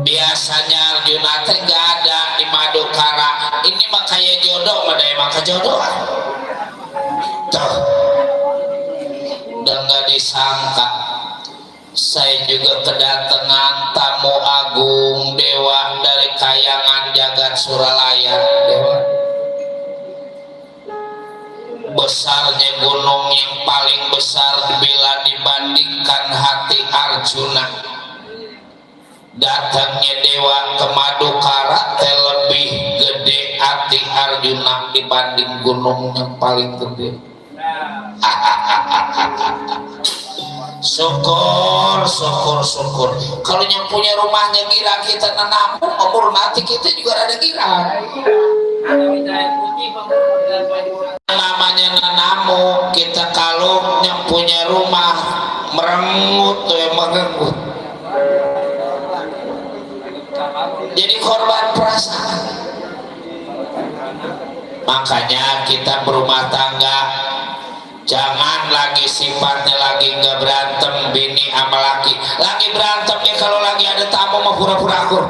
Biasanya Arjuna teh gak ada di Madukara. Ini mah kayak jodoh, madai maka jodoh. Tuh, udah gak disangka. Saya juga kedatangan tamu agung dewa dari kayangan jagat Suralaya. Dewa besarnya gunung yang paling besar bila dibandingkan hati Arjuna. Datangnya dewa ke Madukara teh lebih gede hati Arjuna dibanding gunung yang paling gede. Syukur. Kalau yang punya rumahnya girang kita nanam, umur nanti kita juga ada girang. Namanya nanamu kita kalau yang punya rumah merengut tuh yang merengut. Jadi korban perasaan. Makanya kita berumah tangga jangan lagi sifatnya lagi nggak berantem bini sama laki. Lagi berantemnya kalau lagi ada tamu mau pura-pura akur.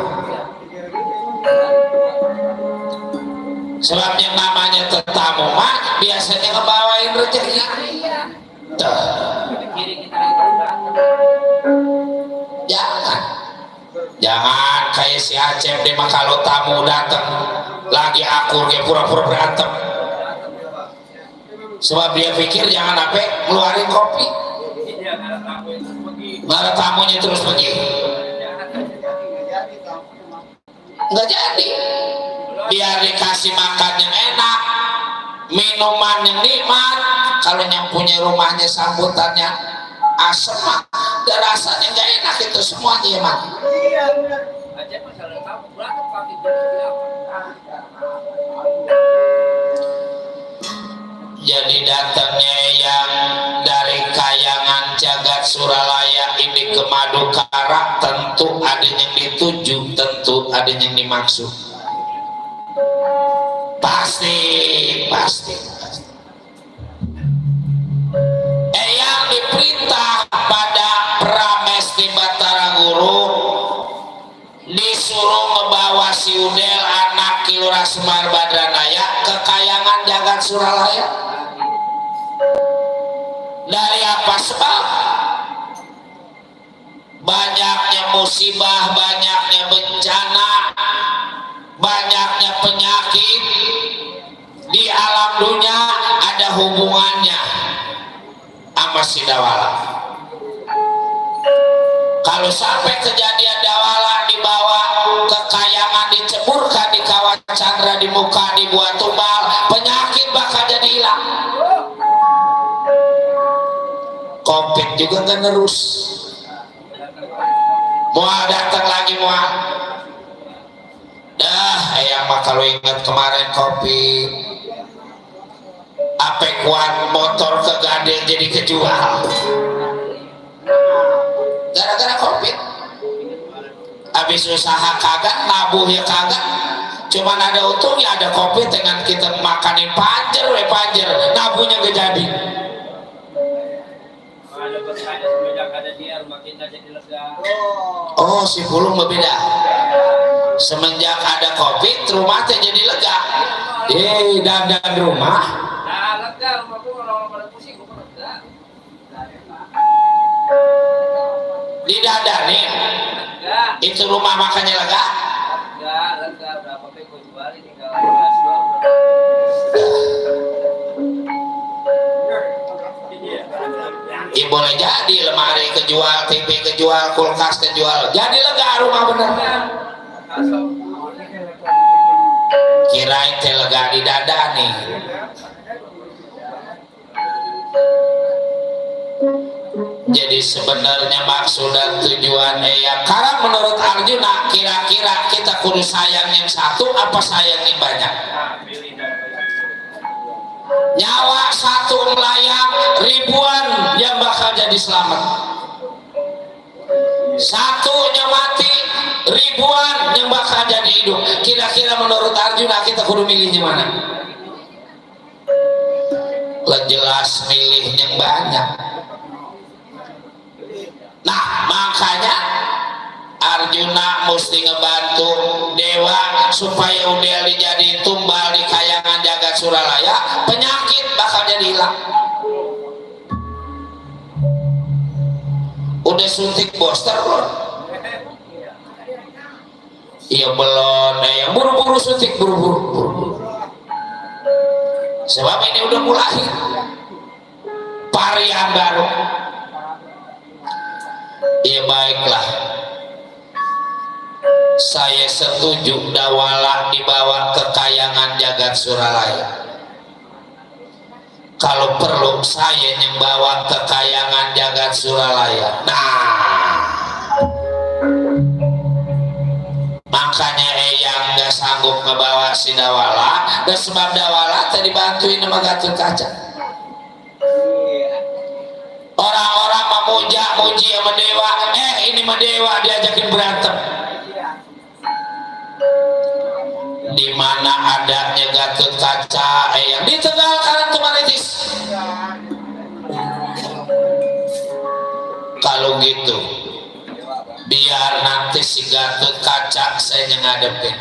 Sebab yang namanya tetamu mah biasanya ngebawain rezeki. Jangan kayak si Acep deh mah kalau tamu datang lagi akur dia pura-pura berantem. Sebab dia pikir jangan apa ngeluarin kopi. Nggak ada tamunya terus pergi. Nggak jadi. Biar dikasih makan yang enak, minuman yang nikmat. Kalau yang punya rumahnya sambutannya asem mah, dan rasanya nggak enak itu semuanya ya mak. Jadi datangnya yang dari kayangan jagat Suralaya ini ke Madukara tentu ada yang dituju, tentu ada yang dimaksud. Pasti. Yang diperintah pada Pramesti Batara Guru disuruh ngebawa si Udel anak Kilura Semar Badranaya ke kayangan jagat Suralaya. Dari apa sebab? Banyaknya musibah, banyaknya bencana, banyaknya penyakit di alam dunia ada hubungannya sama si Dawala. Kalau sampai kejadian Dawala dibawa ke kayangan, diceburkan di kawah Chandra, di muka dibuat tumbal, penyakit bakal jadi hilang. Covid juga kan terus. Mual datang lagi mual. Dah, ayam mah kalau ingat kemarin Covid, apa kuat motor kegadel jadi kejual. Gara-gara Covid. Habis usaha kagak, nabuh ya kagak. Cuman ada untungnya ada Covid dengan kita makanin panjer, nabuhnya gak jadi. Oh, si pulung berbeda. Semenjak ada Covid, rumah teh jadi lega. Dandan rumah. Lega, rumahku orang pada pusing, gua lega. Didandanin. Itu rumah makanya lega. Lega, berapa pe gua jualin tinggal gas doang. Ya boleh jadi lemari kejual, TV kejual, kulkas kejual, jadi lega rumah bener. Kirain teh lega di dada nih. Jadi sebenarnya maksud dan tujuan ya karena menurut Arjuna kira-kira kita kudu sayang yang satu apa sayang yang banyak? Nyawa satu melayang, ribuan yang bakal jadi selamat. Satunya mati, ribuan yang bakal jadi hidup. Kira-kira menurut Arjuna kita kudu milihnya mana? Jelas milih yang banyak. Nah makanya Arjuna mesti ngebantu dewa supaya udah jadi tumbal di kayangan jagat Suralaya, penyakit bakal jadi hilang. Udah suntik booster belum? Iya belum, yang buru-buru suntik, buru-buru. Sebab ini udah mulai varian baru. Ya baiklah, saya setuju Dawala dibawa ke kayangan jagat Suralaya. Kalau perlu saya yang bawa ke kayangan jagat Suralaya. Nah, makanya Eyang gak sanggup ngebawa si Dawala, dan sebab Dawala tadi bantuin sama Gatot Kaca. Orang-orang memuja-muji sama dewa, ini sama dewa diajakin berantem. Di mana adanya Gatot Kaca yang di Tegal Karangtumaritis. Kalau gitu biar nanti si Gatot Kaca saya ngadepin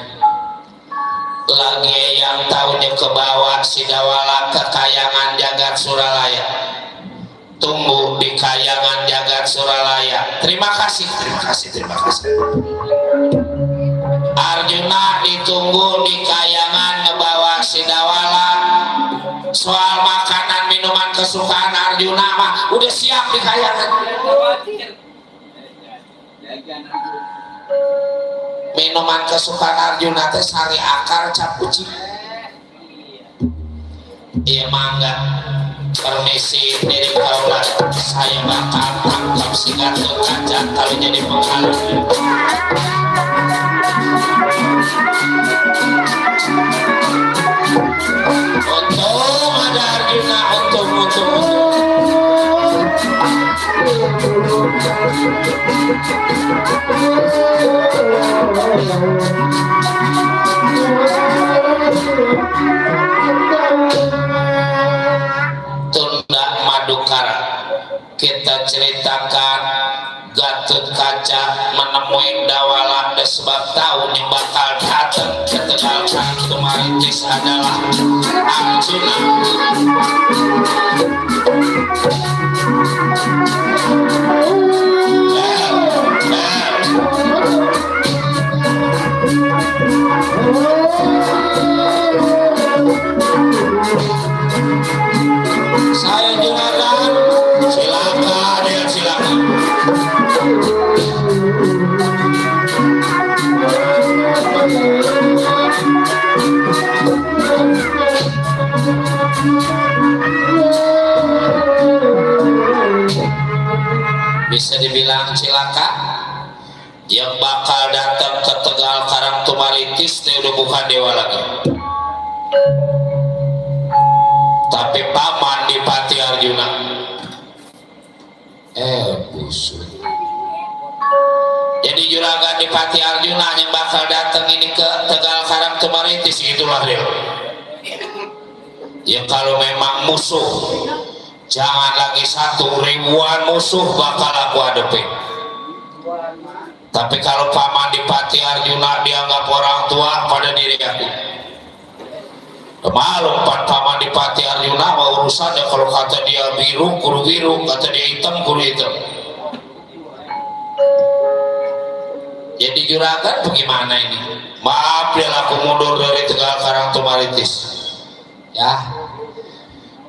lagi yang tahunya ke bawah si Dawala ke kayangan jagat Suralaya. Tunggu di kayangan jagat Suralaya. Terima kasih. Arjuna ditunggu di kayangan ngebawa si Dawala. Soal makanan minuman kesukaan Arjuna mah udah siap di kayangan. Minuman kesukaan Arjuna teh sari akar capuci. Iya mangga. Permisi dari kaulah, saya bakal tangkap si Gatot Kaca kalau jadi penghalang. Untung ada Arjuna, untung. Tunda Madukara kita ceritakan Gatot Kaca menemui Dawala dan sebab tahu yang bakal datang ke Tegal Karangtumaritis adalah Arjuna. Saya juragan, silakan. Bisa dibilang cilaka yang bakal datang ke Tegal Karangtumaritis ini udah bukan dewa lagi, tapi paman Dipati Arjuna. Busuk. Jadi juragan Dipati Arjuna yang bakal datang ini ke Tegal Karangtumaritis, itulah dia. Ya kalau memang musuh, jangan lagi satu, ribuan musuh bakal aku hadapin. Tapi kalau paman Dipati Arjuna dianggap orang tua pada diri aku, malu paman Dipati Arjuna mau urusannya. Kalau kata dia biru, kudu biru, kata dia hitam, kudu hitam. Jadi juragan bagaimana ini? Maaf ya aku mundur dari Tegal Karangtumaritis. Ya,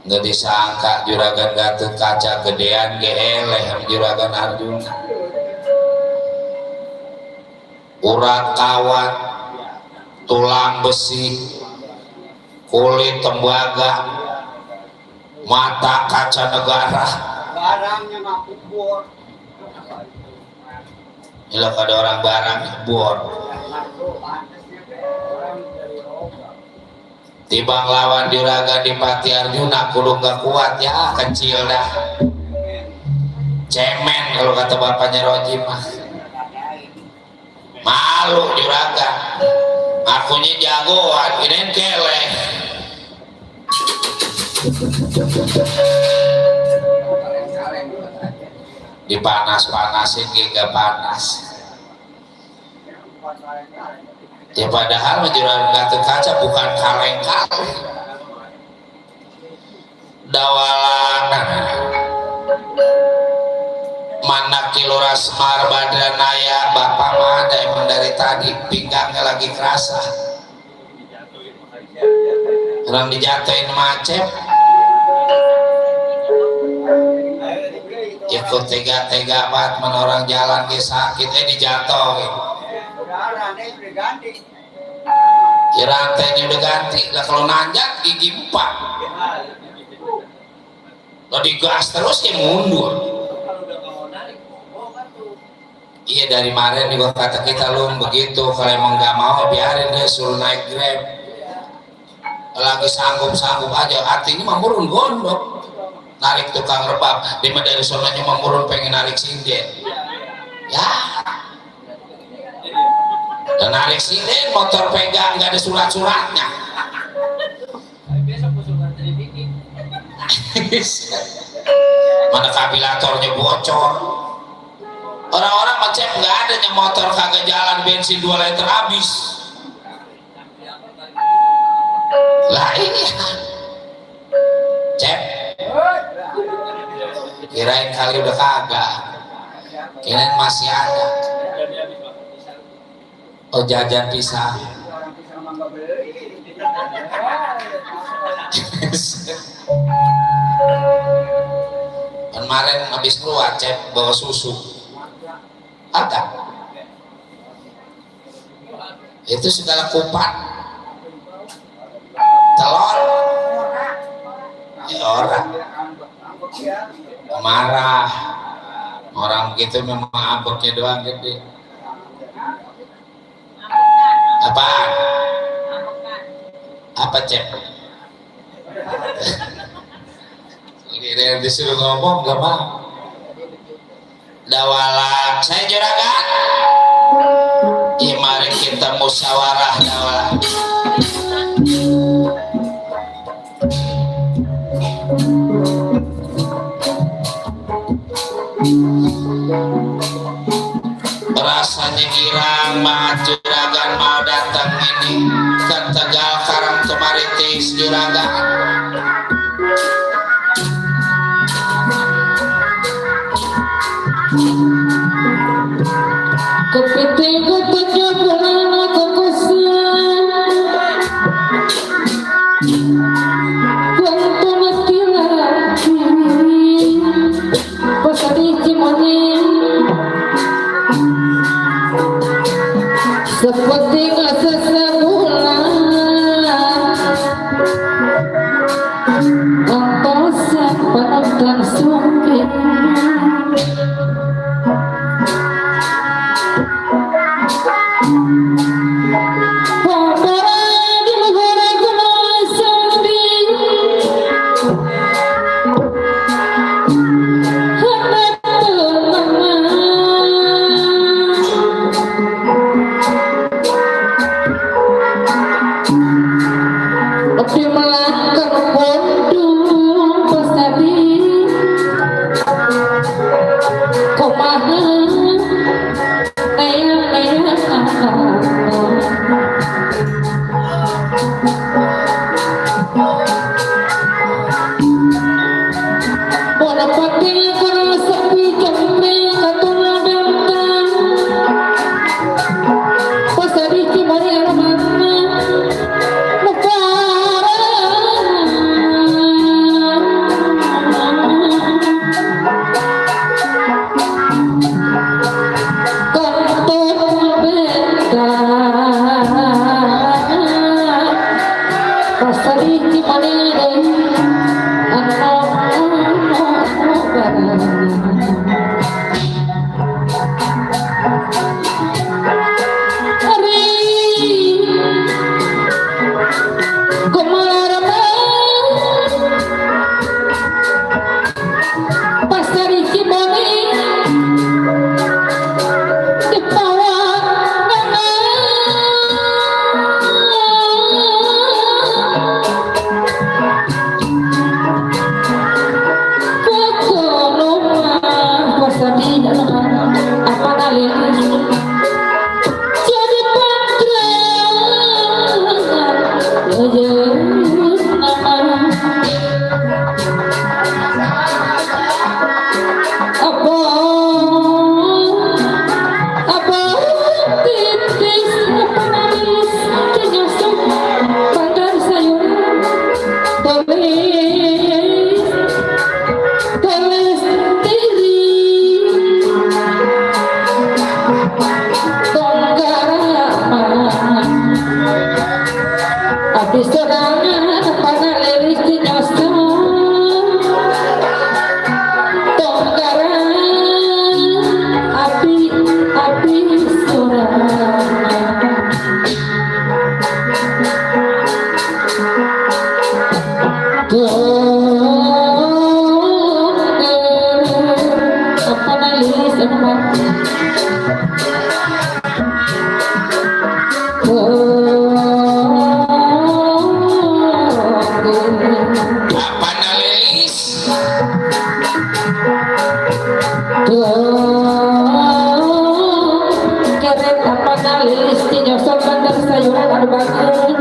nggak disangka juragan Gatot Kaca gedean geleh juragan Arjuna. Urat kawat, tulang besi, kulit tembaga, mata kaca negara. barangnya mah kubur. Kalau ada orang barang kubur. Tibang lawan juragan di Pati Arjuna kudu gak kuat ya, kecil dah. Cemen kalau kata bapaknya Roji mah. Malu juragan. Akunya jagoan, ini keleh. Dipanas-panasin gak panas. Ya padahal juragan Gatot Kaca bukan kaleng-kaleng. Dawalan mana Kilora Semar Badranaya bapak mah ada emang dari tadi pinggangnya lagi kerasa. Orang dijatuhin macet. Ikut tega-tega banget mana orang jalan dia sakit dijatuhin. Ya rantainya udah ganti. Lah kalau nanjak gigi 4. Kalau digas terus ya mundur. Iya dari kemarin juga kata kita lu begitu, kalau emang nggak mau biarin dia suruh naik Grab. Lagi sanggup aja, artinya mamurun gondok. Narik tukang rebab, dia dari sonanya mamurun pengen narik sinden. Ya. Dan narik sinden motor pegang nggak ada surat-suratnya. Mana kabilatornya bocor. Orang-orang macam nggak adanya motor kagak jalan bensin 2 liter habis. Lah iya. Cep. Kirain kali udah kagak. Kirain masih ada. Oh jajan pisang. Kemarin habis keluar Cep bawa susu. Ada itu segala kupat telur ya orang marah orang begitu memang ambeknya doang gede. Apaan? Apa Cep? Kira disuruh ngomong gak mau. Dawalan saya juragan. Ya mari kita musyawarah dawalan. Rasanya girang banget juragan mau datang ini ke Tegal Karang Tumaritis juragan. Kepiting ketujuh pernah kekusian Kuantu mati lagi Pasari Cimonin seperti sesebulan Antosan penonton sumpit Pasari di mana di serangan pada liris di nyosong tonggaran api sorangan apa na liris ano ba apa nalilis keret apa nalilis di nyosor bandar sayuran anu bageun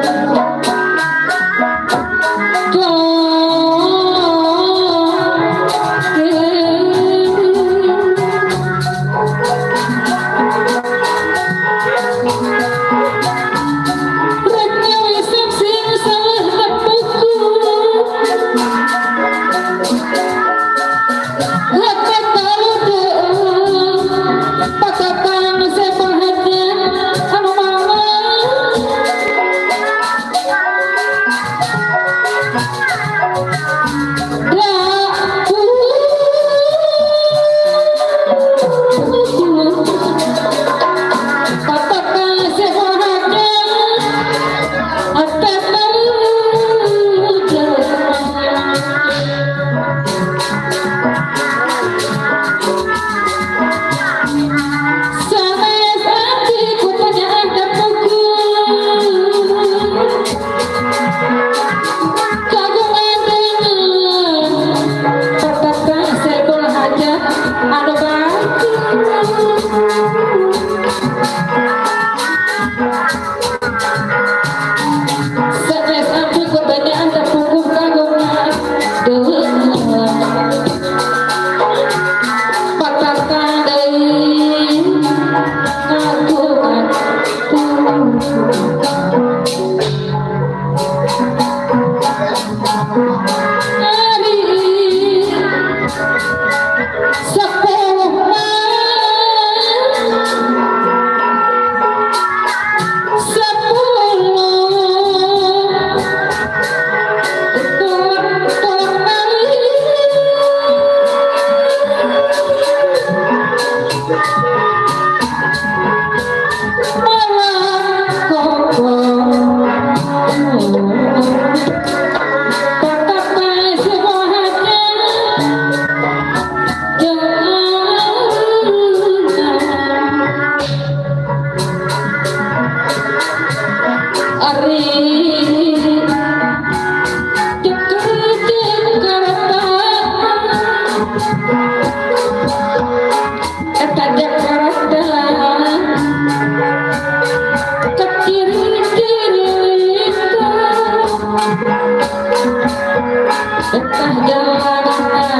entah jalan apa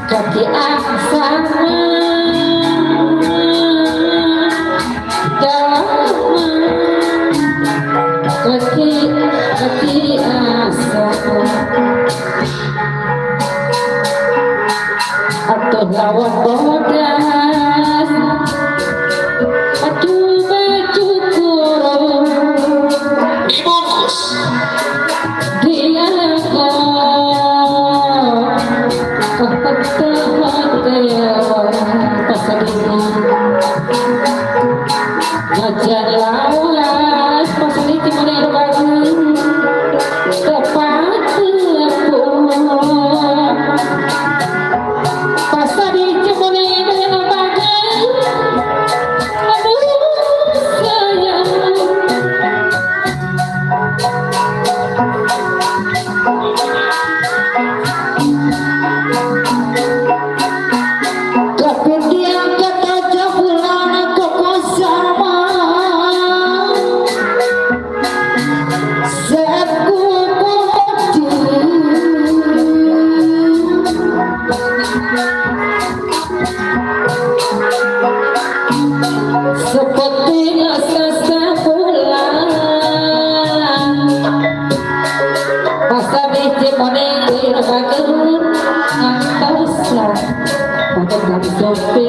kaki aksana jalan kaki asana atau lawan bodas aduh becukur dibungkus dia kau pasal ini ngajar lawas pasal ini mana bagi tepat aku pasal ini mana bagi aduh sayang kemudian kata jabulan koko sama seku poti seperti asa bulan masa biji moneng bageun antausa pada bulan sopir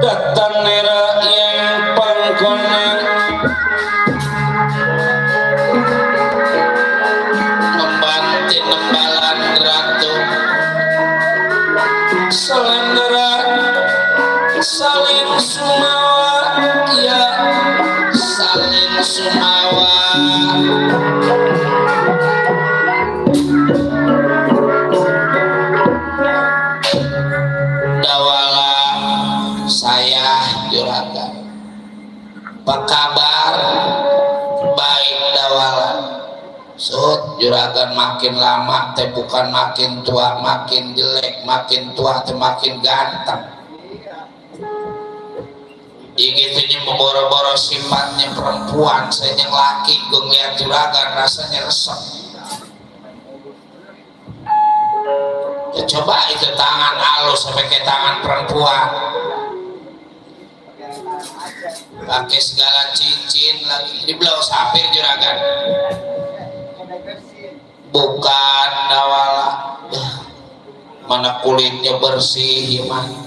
Datang nera yang pangkonan membanti nembalan ratu selendera saling sumawa ya saling sumawa dawala saya juragan apa kabar baik dawala sud juragan makin lama teh bukan makin tua makin jelek makin tua teh makin ganteng gitunya memboro-boro sifatnya perempuan saya yang laki gue ngeliat juragan rasanya resep ya coba itu tangan halus sampai ke tangan perempuan pakai segala cincin lagi ini belau sapir juragan bukan dawala mana kulitnya bersih gimana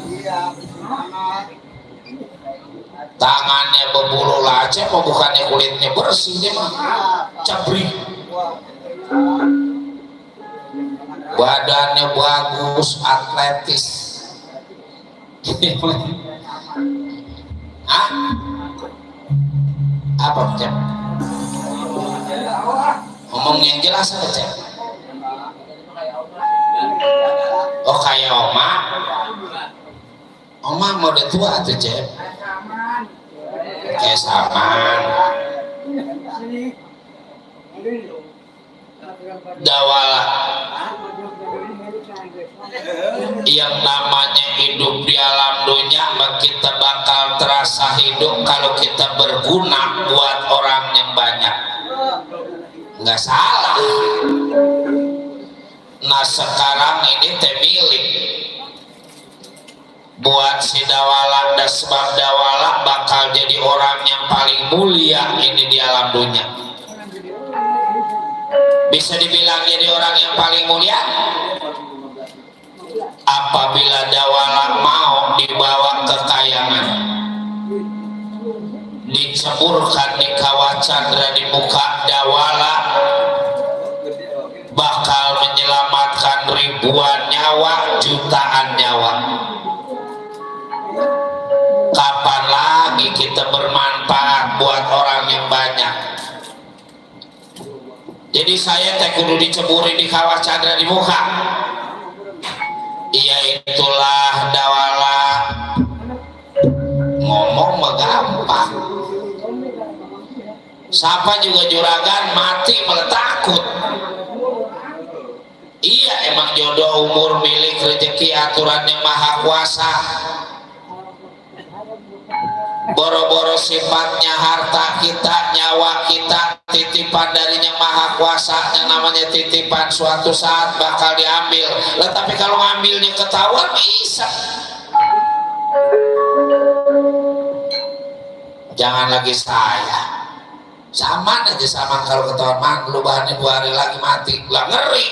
tangannya berbulu lace apa bukannya kulitnya bersih dia mah cabri badannya bagus atletis ah apa Cep? Ngomong yang jelas apa Cep? Oh kayak oma mau udah tua tuh Cep kayak saman dawala yang namanya hidup di alam dunia kita bakal terasa hidup kalau kita berguna buat orang yang banyak nggak salah nah sekarang ini teh milik buat si dawala dan sebab dawala bakal jadi orang yang paling mulia ini di alam dunia bisa dibilang jadi orang yang paling mulia apabila dawala mau dibawa ke kayangan diceburkan di kawah candra di muka dawala bakal menyelamatkan ribuan nyawa jutaan nyawa kapan lagi kita bermanfaat buat orang yang banyak jadi saya teh kudu diceburi di kawah candra di muka iya itulah dawala ngomong mah gampang siapa juga juragan mati malah takut iya emang jodoh umur milik rezeki aturan yang maha kuasa boro-boro sifatnya harta kita nyawa kita titipan dari yang maha kuasa yang namanya titipan suatu saat bakal diambil lah tapi kalau ngambilnya ketahuan bisa jangan lagi saya sama aja sama kalau ketahuan mah lu bahannya 2 hari lagi mati lah ngeri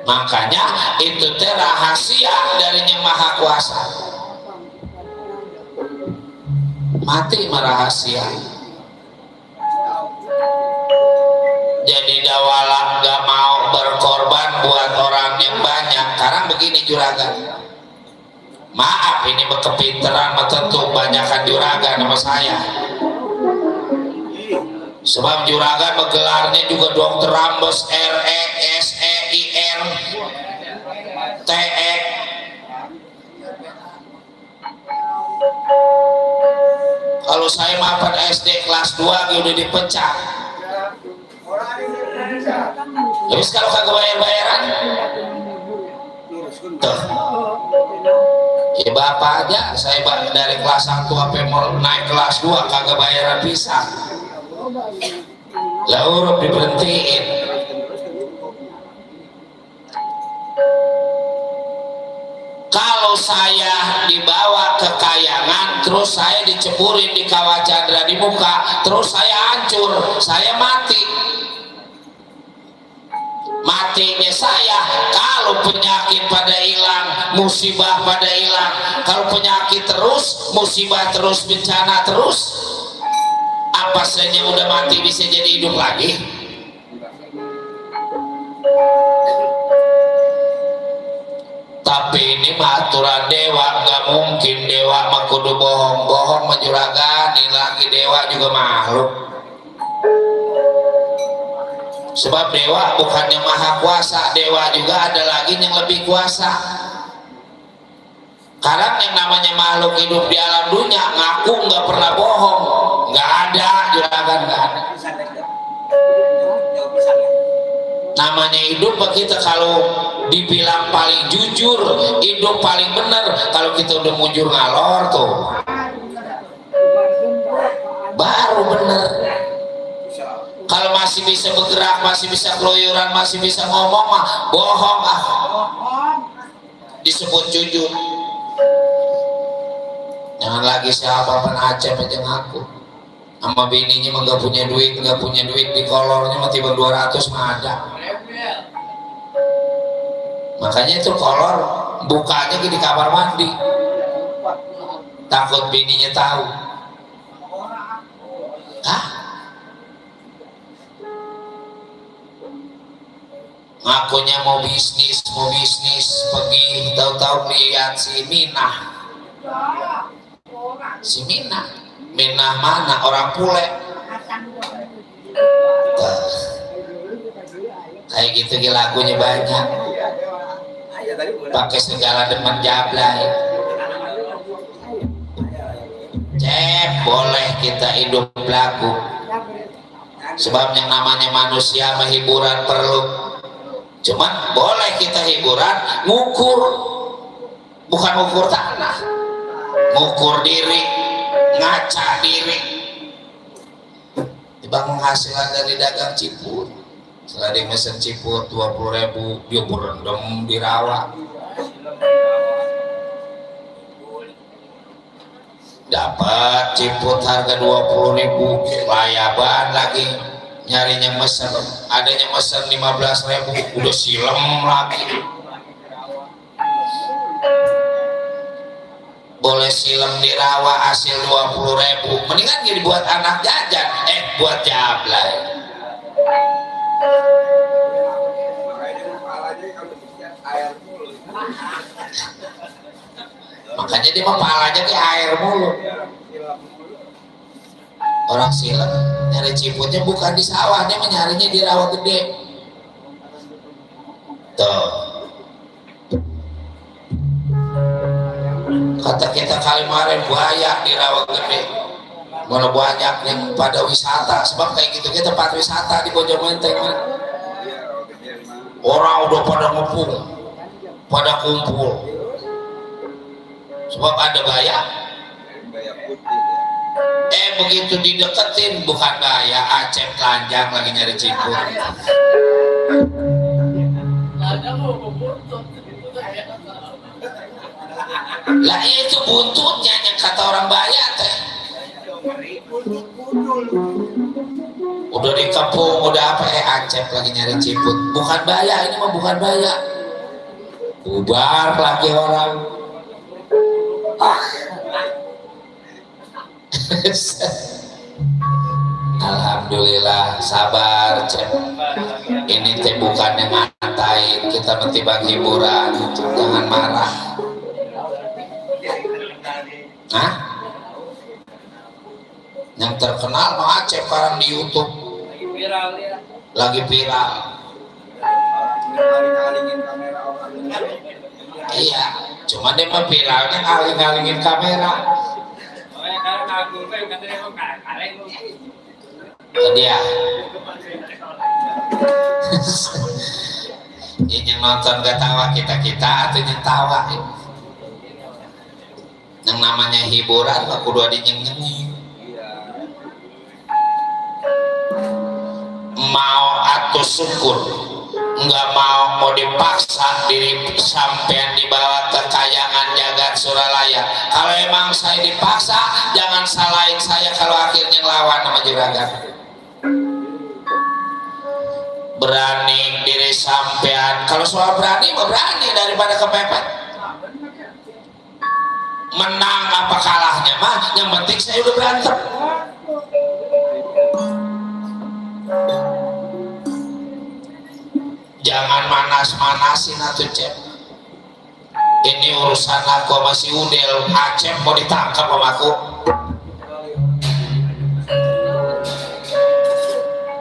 makanya itu teh rahasia dari yang maha kuasa mati merahasia jadi dawala gak mau berkorban buat orang yang banyak karena begini juragan maaf ini kepinteran tentu banyakan juragan sama saya sebab juragan menggelarnya juga dokter Rambes RESEIR TE kalau saya maafkan SD kelas 2 udah dipecat terus kalau kagak bayar-bayaran Tuh. Ya bapak aja, saya dari kelas 1 sampai mau naik kelas 2 kagak bayaran pisah. Lah huruf diberhentiin. Kalau saya dibawa ke kayangan, terus saya diceburin di kawah Chandra di muka, terus saya hancur, saya mati. Matinya saya kalau penyakit pada hilang, musibah pada hilang. Kalau penyakit terus, musibah terus, bencana terus, apa saja udah mati bisa jadi hidup lagi? Tapi ini mah aturan dewa, nggak mungkin dewa mah kudu bohong menjuragani lagi, dewa juga makhluk. Sebab dewa bukannya maha kuasa, dewa juga ada lagi yang lebih kuasa. Sekarang yang namanya makhluk hidup di alam dunia ngaku nggak pernah bohong, nggak ada juragan, nggak ada. Namanya hidup kita kalau dibilang paling jujur, hidup paling benar. Kalau kita udah mujur ngalor tuh, baru bener. Kalau masih bisa bergerak, masih bisa keluyuran, masih bisa ngomong mah bohong ah. Disebut jujur. Jangan lagi siapa penacap aja ngaku. Sama bininya mah nggak punya duit di kolornya mah tiba 200 mah ada. Makanya itu kolor bukanya di kamar mandi. Takut bininya tahu. Hah? Ngakunya mau bisnis, pergi tahu-tahu lihat si Minah. Si Minah mana? Orang Pule. Kayak gitu lagunya banyak. Pakai segala demen jablay. Cep, boleh kita hidup lagu. Sebab yang namanya manusia mah hiburan perlu. Cuman boleh kita hiburan ngukur, bukan ngukur tanah, ngukur diri, ngaca diri. Dibang penghasilan dari dagang ciput, setelah di mesin ciput 20.000 dia berendam di rawa, dapat ciput harga 20.000, layaban lagi. Nyarinya mesen, adanya mesen 15.000 udah silem lagi. Boleh silem di rawa hasil 20.000, mendingan jadi buat anak jajan, buat jablay. Makanya dia mah palanya ke air mulu. Orang silem nyari ciputnya bukan di sawah, dia menyarinya di rawa gede. Tuh. Kata kita kalimarin buaya di rawa gede. Mana banyak yang pada wisata, sebab kayak gitu kita tempat wisata di Bojomenteng. Orang udah pada ngepung, pada kumpul. Sebab ada buaya. Begitu dideketin bukan gaya, Acep telanjang lagi nyari ciput. Lah itu buntutnya yang kata orang Bayak teh. Udah dikepung, udah apa Acep lagi nyari ciput. Bukan Bayak, ini mah bukan Bayak. Bubar lagi orang. Alhamdulillah, sabar Cep. Ini teh bukannya ngatain, kita mentibang hiburan, jangan marah. Hah? Yang terkenal mah Acep sekarang di YouTube. Lagi viral. Iya, cuma dia mah viralnya ngaling-ngalingin kamera. Dia yang nonton gak tawa kita atau yang tawa ya. Yang namanya hiburan aku dua dinyeng-nyengin mau atau syukur nggak mau dipaksa diri sampean dibawa ke kayangan jagat Suralaya. Kalau emang saya dipaksa jangan salahin saya kalau akhirnya lawan sama juragan. Berani diri sampean, kalau soal berani mah berani daripada kepepet. Menang apa kalahnya mah yang penting saya udah berantem. Jangan manas-manasin atuh Cep. Ini urusan aku masih udel. Acep mau ditangkap sama aku.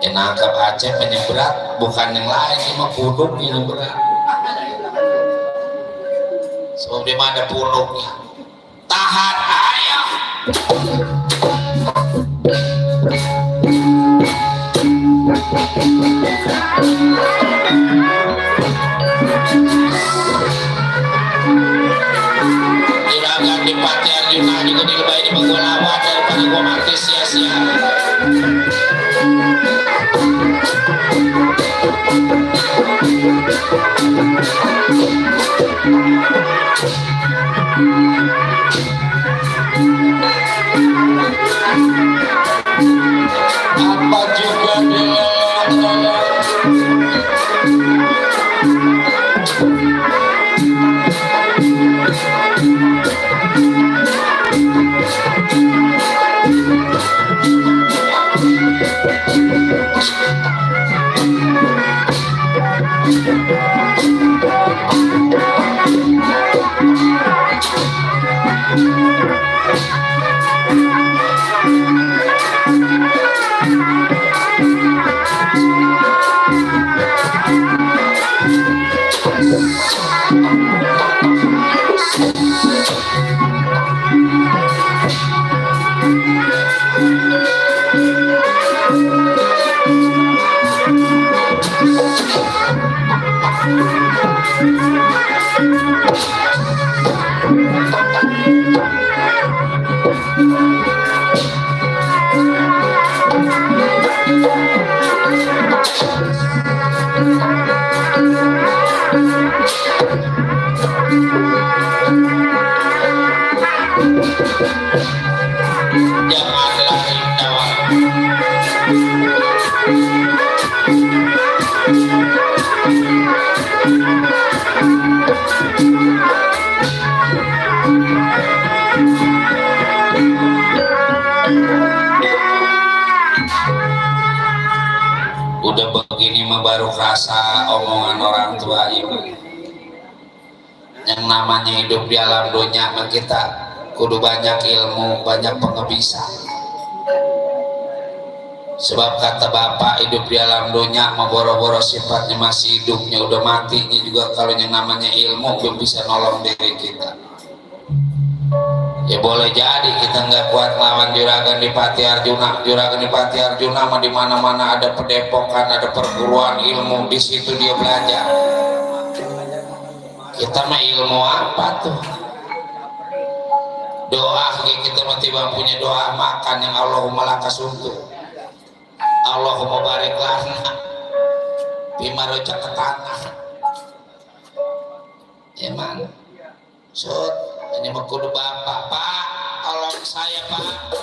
Ya nangkap Acep yang berat, bukan yang lain. Ini mah punuk yang berat. Sebab di mana punuknya? Tahan, ayo. Juragan di Pati Arjuna juga dilebai di Bangku lawan daripada gua mati sia-sia. Apa juga dia udah begini mah baru kerasa omongan orang tua ibu. Yang namanya hidup di alam dunia mah kita kudu banyak ilmu, banyak pengebisa. Sebab kata bapak hidup di alam dunia mah boro-boro sifatnya masih hidupnya udah matinya juga kalau yang namanya ilmu belum bisa nolong diri kita. Ya boleh jadi kita nggak kuat lawan juragan di Pati Arjuna. Juragan di Pati Arjuna mah di mana-mana ada pedepokan, ada perguruan ilmu, di situ dia belajar. Kita mah ilmu apa tuh? Doa kita mah tiba punya doa makan yang Allahumma lakas untuk. Allahumma barik lana bima rojak ke tanah. Emang Sud, ini mah kudu bapak, Pak, tolong saya Pak.